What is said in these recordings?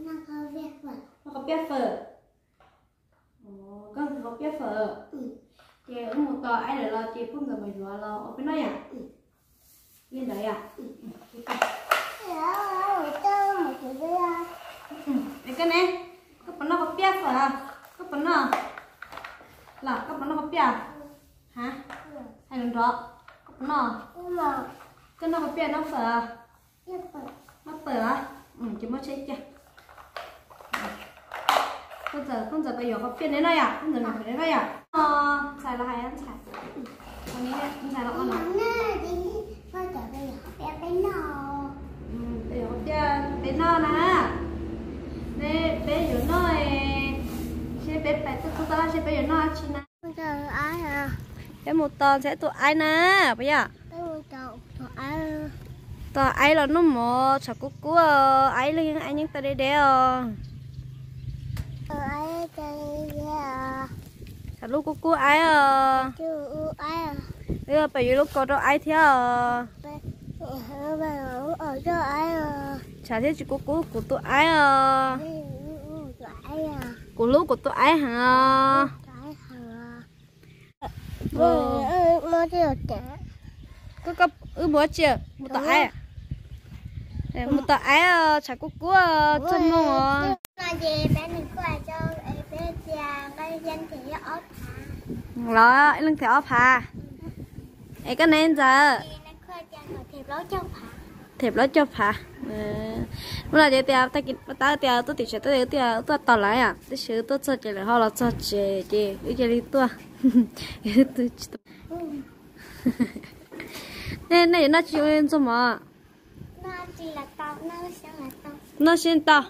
Noj qhov piab fawm. Koj nqhis qhov piab fawm. Ces wb mus tos aib lawm los ces poj ntxawm mam yuav los ua peb noj yom. Li ntawd yom. Es koj ne, koj puas noj qhov piab fawm? Koj puas noj? Los koj puas noj qhov piab? Ha, hais lus nrov. Koj puas noj? Koj noj qhov piab noj fawm? Noj fawm. Ces muab tsheb cia. Koj ntxawm, koj ntxawm pab yuav qhov piab neb noj yom, koj ntxawm noj qhov neb noj yom. Ntxhais los hais ntxhais, ntxhais los ua no. Peb yuav qhov piab peb noj na. Peb, peb yuav noj, seb peb pais tuaj txog tab laj seb peb yuav noj dab tsi na. Peb mus tos ntxhais tus aib na, puas yog? Tos aib los noj mov tshav kub kub, aib lub yeeb aib nyeeb tau deb deb os. Tshav lub kub kub aib os. Wb pab yuav lub kaus rau aib thiab os. Tshav thiab tsis kub kub kuv tus aib os. Kuv hlub kuv tus aib heev os. Wb mus ua tsi? Mus tos aib. Mus tos aib os, tshav kub kub txog moos os. Los ib leeg them ob phav. Es koj ne ntxawm? Them plaub caug phav. Hnub no ces tias, tab tias tuaj tim tsev tuaj, tuaj tos lawv, tab sis tuaj txog ces lawv ho los txog tsev ces wb cia li tuaj. Nej yuav noj tsi ntxuag mov? Noj xyeeb tau.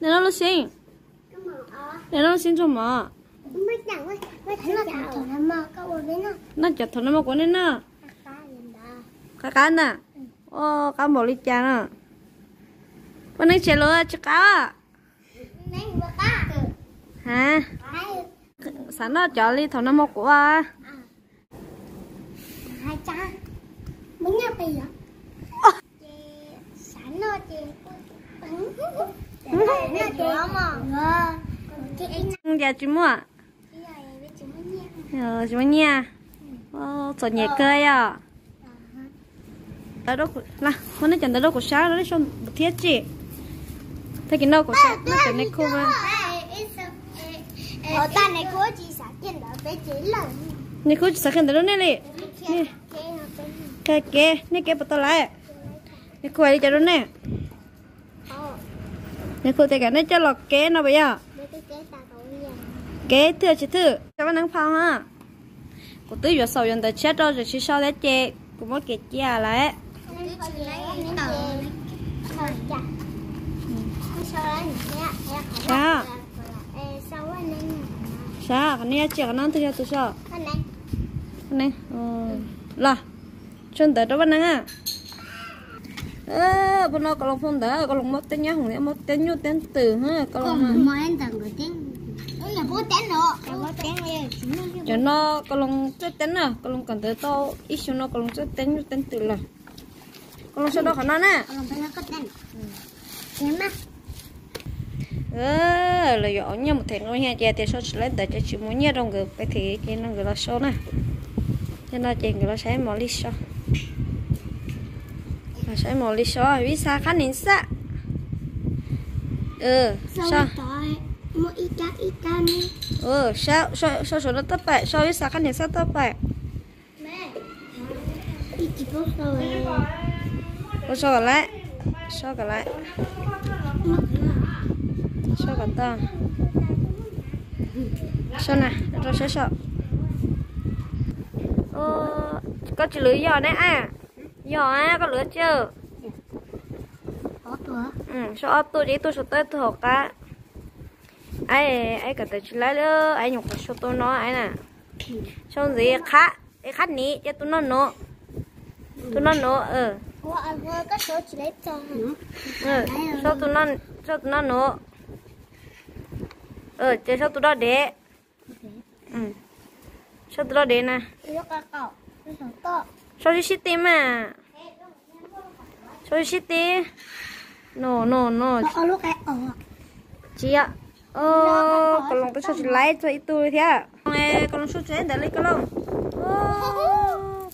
Nej noj lub xyeeb. Nej noj lub xyeeb ntxuag mov. Noj cov thaum no mas kuv nej noj. Qab qab na. Qab npaum li cas no? Vaj Neeb tsev lawv tsis qab. Ha, xav noj cov li thaum no mas kuv. Cas tsis muaj? Tsis muaj nyiaj. Txom nyem kawg yom. Muab nej cov ntawd rau kuv sab no, nej sau thiab tsis? Tag kis no kuv sab no cov nej khu. Nej khu tsis xav kiag ntawd rau nej li. Kev, nej kev puas tau lawm? Nej khu hais li cas rau nej? Nej khu tias kom nej coj los kev no puas yog? Kev thwj tsis thwj, cov vaj neeb phau ha. Kuv twb yuav xaum yuav ntawv tshiab rau tsis sau thiab ces kuv muab kev cia lawm. Sab, qhov no yog tsis qhov no twg yog tus sau? Los, tso ntawv rau vaj neeb. Puas no koj los phau ntawv, koj los muab teb nyab hoom, muab teb nyuj teb twm, koj los. Cov no koj los txawj teb na, koj los kawm ntawv tau ib xyoos no koj los txawj teb nyuj teb twm lawm. Koj los sau rau qhov no na. Lawv yuav ua nyiaj mus them nqi ces tias sau tsis laib ntawv ces tsis muaj nyiaj rau nkawd pais them ces no nkawd los sau na. Ces no ces nkawd los saib mos li sau. Los saib mos li sau, vib xa qab nis xaj. Sau saum no toj pais, sau vib xa qab nis xaj toj pais. Ua sau kom lawm, sau kom lawm, sau kom tau. Sau na, rau saib sau. Koj tsis lwv yog ne a? Yog a, koj lwv tsi? Sau ob tug, ces ib tug sau toj ib tug hauv qab. Aib, aib kawm ntawv tsis laib li, aib nyuam qhuav sau tus no aib na. Sau ntxiv qhab, es qhab nis ces tus no nuv. Tus no nuv. Sau tus no nuv. Ces sau tus do dev. Sau tus do dev na. Sau sib sib ti mas. Sau sib sib ti. No, no, no. Tsis yog. Koj loos twb sau tsis laib txog ib tug li thiab. Koj loos sau tsis laib ntawd li koj loos.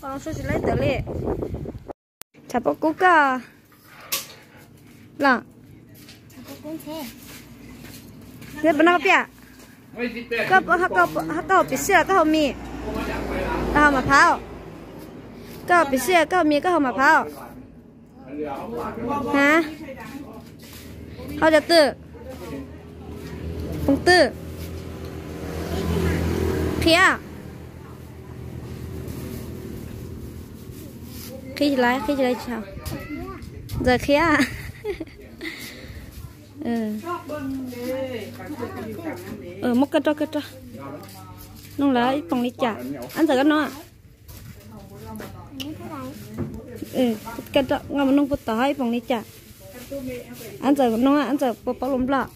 Koj loos sau tsis laib ntawd li. Tshav pob kub koj los. Neb puas noj piaj? Koj haus piv xiab los koj haus mis? Koj haus mas phauj. Koj haus piv xiab koj haus mis koj haus mas phauj? Ha? Haus cov twg? Poos twg? Qhia. Qhia tsis laib, qhia tsis laib tsis haus. Ntxawm qhia. Muab koj rau koj rau. Noog lawv ib poos li cas? Ab Ntxawm koj noog. Koj mus noog puag tom ib poos li cas? Ab Ntxawm noog, Ab Ntxawm puas paub lus Nplog?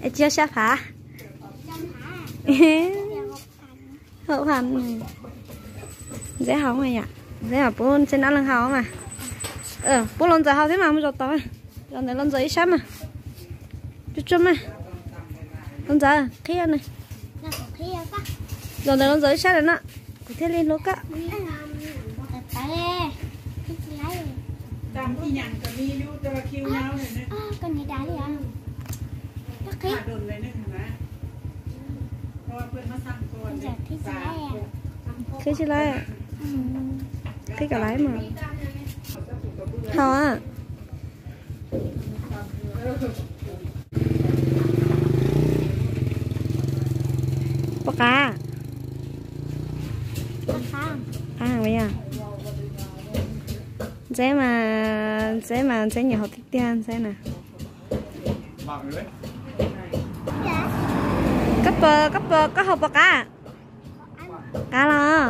Es tsis yog xya phav? Hauv phav. Ntxawm haus mas yom, Ntxawm pub Ntxawm nab leeg haus mas. Pub los Ntxawm haus thiab mas mus zaum tod. Zaum ntawd los Ntxawm ib sab mas. Tsuag tsuag mas. Los Ntxawm qhia na. Zaum ntawd los Ntxawm ib sab lawm no. Kuv thiaj li hlub koj. Qhib tsis laib. Qhib kom laib mas. Haus. Pom qab. Qab heev li yog. Ntxawm mas, Ntxawm mas Ntxawm nyiam haus tiag tiag Ntxawm na. Koj puas, koj puas, koj haus pom qab? Qab los?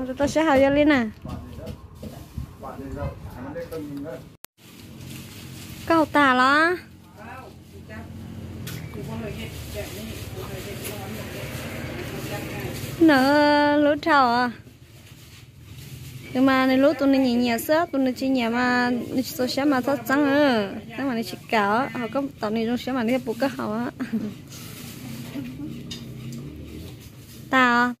Rau rau siab haus yog li na. Koj haus tas los? Nws hlub dhau. Nws mas nws hlub tus nws nyiam nyiam xwb, tus nws tsis nyiam mas nws tsis txaus siab mas txhob txeeb, txeeb mas nws tsis kam. Ho koj tom nws zoo siab mas nws thiaj pub koj haus. Tas.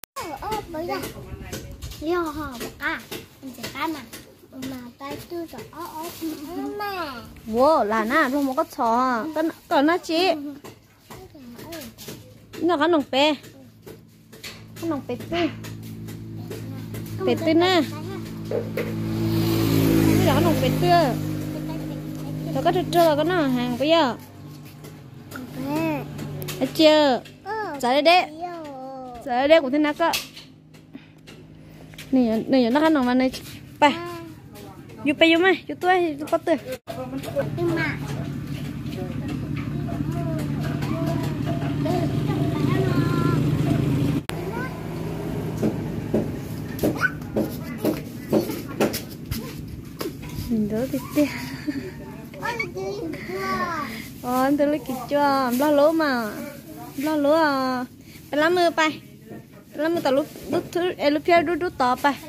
Ua lam na, nplooj mov koj txhom, koj noj tsi? Noj qab noom pem. Qab noom pem twg? Pem twg na? Noj qab noom pem twg? Los koj rag rag los koj noj heev puas yog? Cia, txav deb deb, txav deb deb kuv thiaj nab koj. Nws yuav noj qab noom mas nws, pais, yus pais yus mas yus tuaj yus pob tw. Ntawd tiag tiag. Ntawd lub kis cua nplog lub mas, nplog lub. Pais lab mws pais, pais lab mws tom lub phiab dub dub tod pais.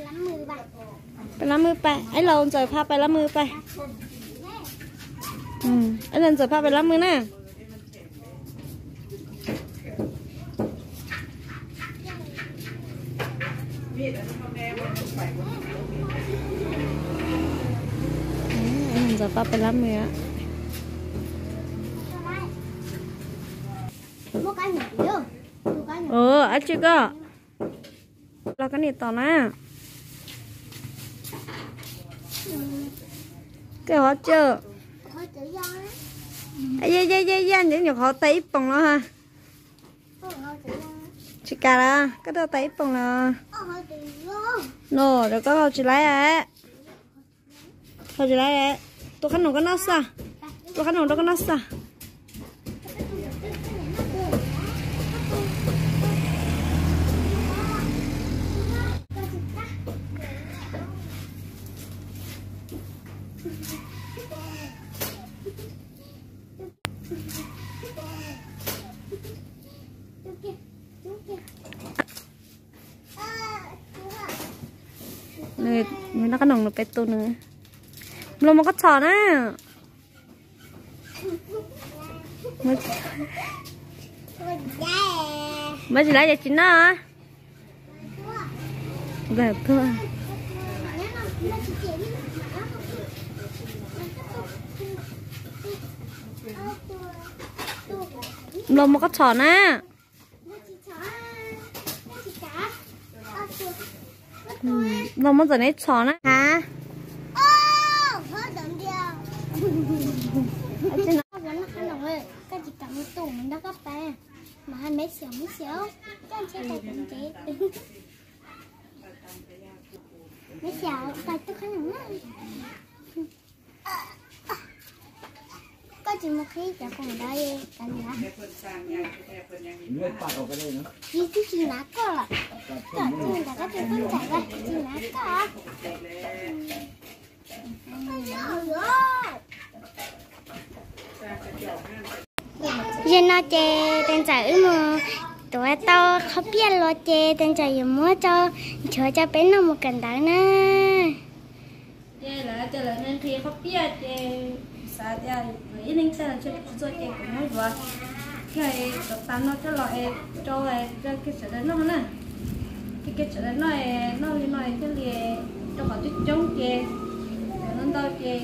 Pais lab mws pais, ib los Ntxawm pha pais lab mws pais. Ib los Ntxawm pha pais lab mws na. Ntxawm pha pais lab mws. Ab tsi koj los koj niam tom na. Koj hov tsi. Yaj yaj yaj, nyob nyuam qhuav tau ib poom los ha. Tsis kam los, koj tau tau ib poom los. No, rau koj haus tsis laib. Haus tsis laib. Tua qab noom koj noj xwb. Tua qab noom rau koj noj xwb. Nws, nws noj qab noom nws peb tu nws. Nplooj muab koj txhom na. Muab tsis laib ces tsis noj. Nplooj muab koj txhom na. Nplooj muab ntxawm neb txhom na. Ha? Koj tsis mus qhib cov khoom ntawd, cov niam. Yus twb tsis hnav koj lawm. Koj tsis mus ntawm koj tus koj ntxhais, koj tsis hnav koj. Zaum no ces tus ntxawm wb mus tuav tau qhob piaj los ces tus ntxawm yuav muab tso, nchuav tso peb noj mus kawm ntawv na. Ces lawv tias lawv nqhis qhob piaj ces xav tias lawv ib leeg txhia los tsis txhua ces kuv muab yuav kiag cov tas no coj los es rau kiag sawv daws noj na. Kiag kiag sawv daws noj, noj li no thiaj li rau qhov coob coob ces, ntau ntau ces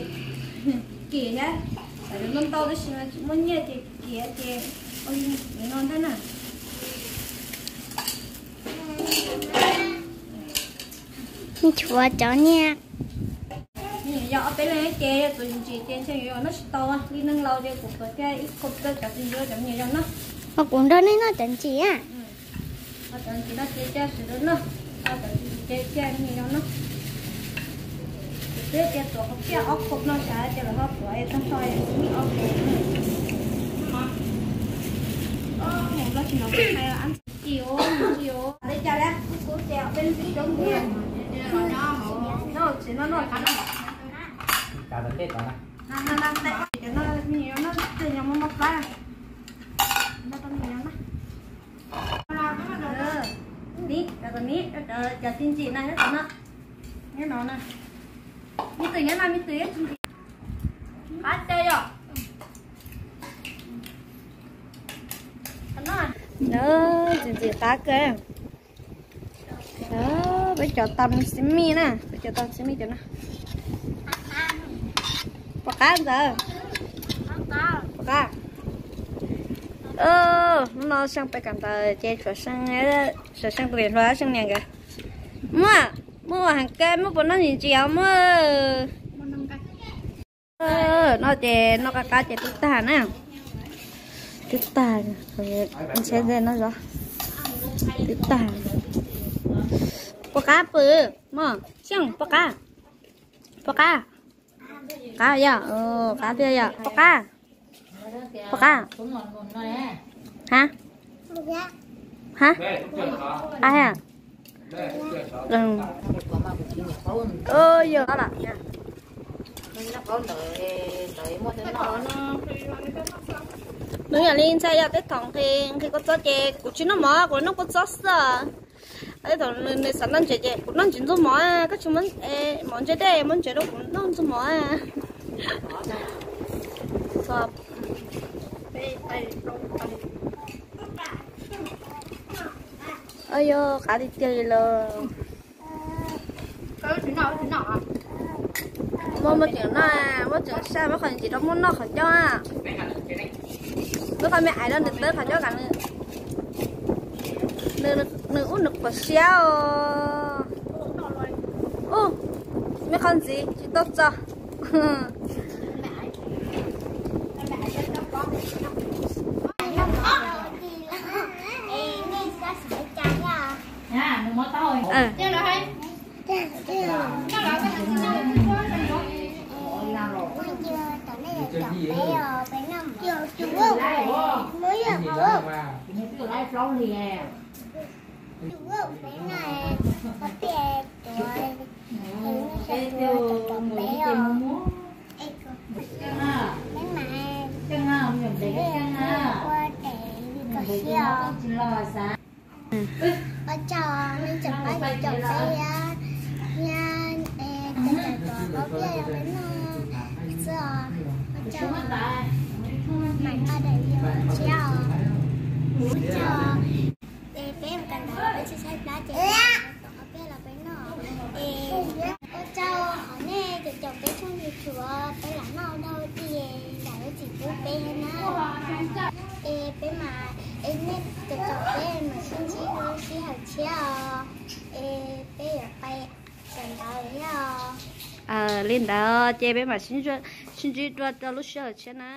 kim thiab, lawv ntau ntau tab sis mas tsis muaj nyiaj ces kim ces ua li no ntag na. Nchuav cov niag. Yog ob peb leeg ces yog tus ntsis ces ntshe yuav noj tsis tau li neeg laus ces kuv tuav kiag ib qho rau cov ntsis, cov me nyuam yaus noj. Ho kuv nrog nej noj cov ntsis a. Cov ntsis no ces cia sawv daws noj, cov ntsis ces cia me nyuam yaus noj. Kuv twb tias tuav qhov piaj ob qho no sas ces lawv ho tuav tag nrho es tsis muaj ob qho. Mus nrog tsis nrog peb ntsis os, ntsis os. Li cas li? Kuv tias peb ntsis coob mus. Noj tsis noj noj tsis noj. Cov no me nyuam yaus noj, cov me nyuam yaus noj plab. Noj rau me nyuam yaus noj. Cov me, cov me, cov txiv ntsim na, cov no. Nyob no na. Me twm nyob no, me twm txiv ntsim. Qab tiag yom. Txiv ntsim qab kawg. Peb cov tau xib mij na, peb cov tau xib mij cov no. Puas qab ntawd? Puas qab? Hnub no Seej peb kawm ntawv ces tshuav Seej, tshuav Seej tus niam hluas Seej niam nkawd. Muaj, muaj ua heev kawg, muaj puas noj ntsis ntsis os muaj. No ces noj qab qab ces twb tag na. Twb tag, ntshe no zov. Twb tag. Puas qab pw? Mog, Seej, puas qab? Puas qab? Qab yom, qab tiag yom, puas qab? Puas qab? Ha? Ha? Qab ha? Yog lawm. Nws yog li ntxhais yog tej thaum nqhis nqhis kua txob ces kuv tsis noj mov, kuv noj kua txob xwb. Tej thaum nws xav noj ntses ces kuv noj ntses ntxuag mov, koj tsis muab mov ntse dej, muab ntses rau kuv noj ntxuag mov. Yog qab tiag tiag li lawm. Muaj, muaj tseem noj, muaj tseem saj, muab qhov ntsis rau muaj noj qhov ncauj. Muab qhov me aiv rau nws tawb qhov ncauj kam nws, nws ub nws quav siab os. Ub, me qhov ntxiv tsis tau txog. Ua tsaug nej tseem pab caum peb thiab. Mam nqa daim video tshiab os. Ua tsaug. Es peb mus kawm ntawv peb tsis tshaib plab ces peb los peb noj. Es ua tsaug qhov nej caum caum peb tshooj YouTube, peb lam noj ua dog ua dig, nram lub txim pub peb na. Es peb mam, es nej caum caum peb mam sib ntsib lub sij hawm tshiab os. Es peb yuav pais kawm ntawv thiab os. Li ntawd ces peb mam sib ntsib dua rau lub sij hawm tshiab na.